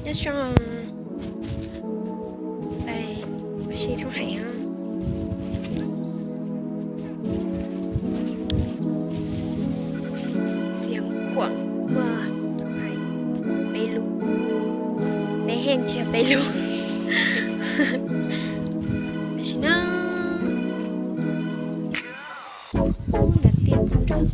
Nyob zoo, ua si thoob hais os. Xiav Khuam muaj thoob hais peb lub, peb heej tsis yog peb lub. Tam sim no, ub, nram tiaj ub nram.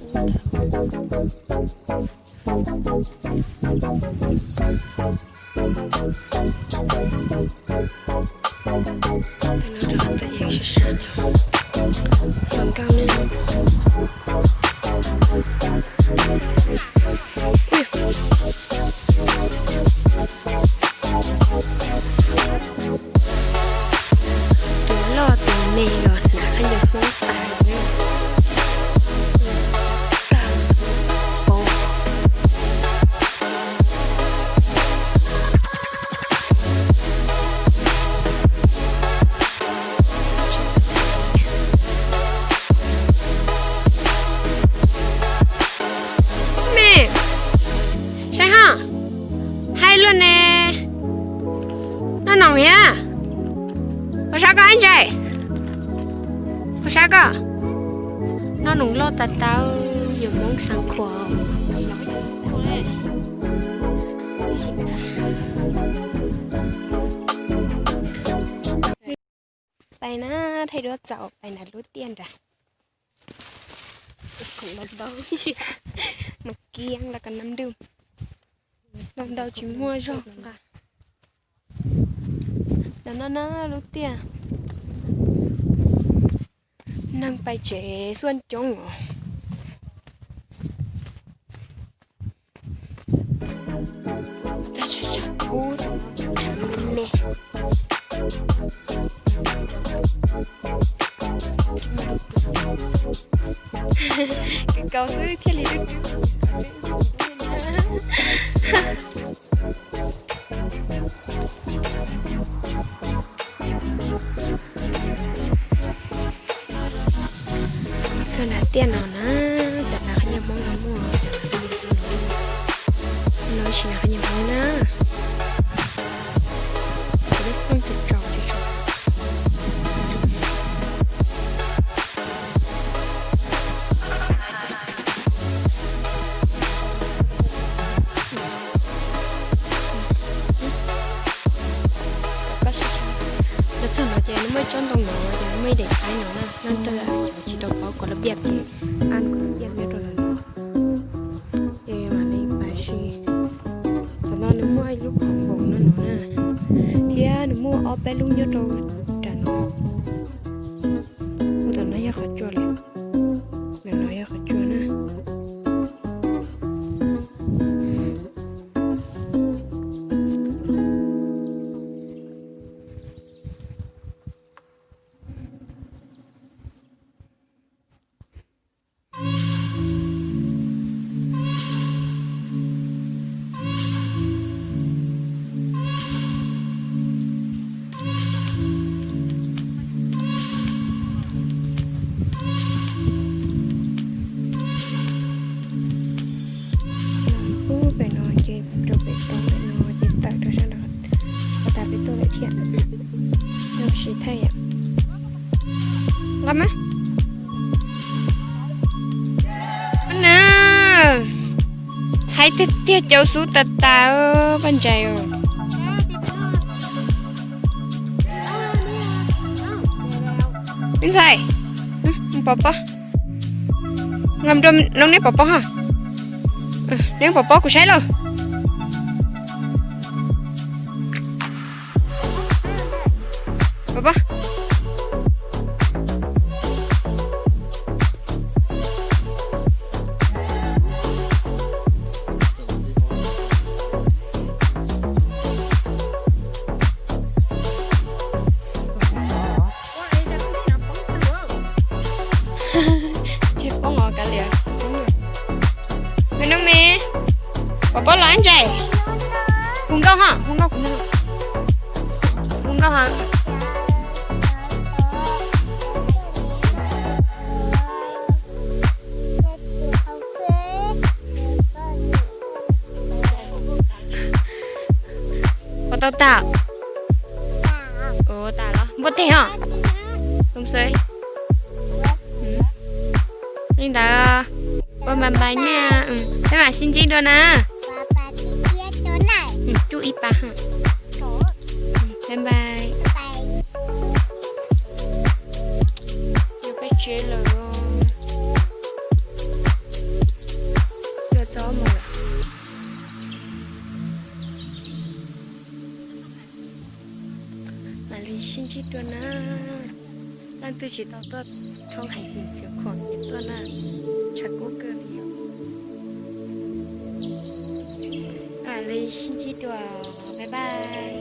Hluas nkauj ne. Tus loj tus me los hnav qhov ncauj Hmoob tas. Me, saib ho, hais luaj ne. Noj noos thiab. Ua sab koj ib ntsis. Ua sab koj. Noj noos loj tas tas, yog Hmoob xeev Khuam. Pais na, thaij duab txaus, pais nram lub tiaj nrad. Khoom los ntau, mas kiag los kom nam ntuj, los ntau tsis muaj zog nqa. Ntawm no na lub tiaj, neeg pais tsev xuaj coob os. Kawg nkaus xwb thiaj li dub dub. Txog nram tiaj no na, cov hnav qhov ncauj Hmoob no muaj, no tsis hnav qhov ncauj Hmoob na. Kuv lub xyoob tsis tsaus tsis tsaus. Lawv txog no ces nws muaj ib tsob ntoo no ces nws muaj ib daim thaib no na, leej twg tsis tau paub kom lawv piaj ces ab kom piaj nyob rau ntawm no. Ces mam li pais si. Tam no nws muaj ib lub khoom npaum no no na, thiab nws muaj ob peb lub nyob rau nram no. Ub, tam no yog qhov tsua lawm, ntawm no yog qhov tsua na. Ub, pem no ces rau pem toj ntawm no ces tawm rau sab nrad, ua tas peb tuaj lawm thiab. Zoo siab thaij yom. Nqa mas. Na, hais tiag tiag cauv xub tas tas, poj ntxais. Me ntxhais, pov pob. Nqa rau noob neb pov pob ho. Neb pov pob kuv saib lauj. Pov pob. Tsis poob os, kav liam. Me noob me, pov pob los ib ntsis. Hu nkauj ho, hu nkauj, hu nkauj ho. Tau tas. Ua tas los npuaj teg os. Li ntawd, ua npais npais na. Peb mam sib ntsib dua na. Cub ib pas. Bye bye. Peb tsev lawm. Cua txob mus lawm. Mam li sib ntsib dua na. Leej twg tsis tau tuaj thoob hais tias txiav khuam tuaj na, tshav kub kawg li. Mam li sib ntsib dua, bye bye.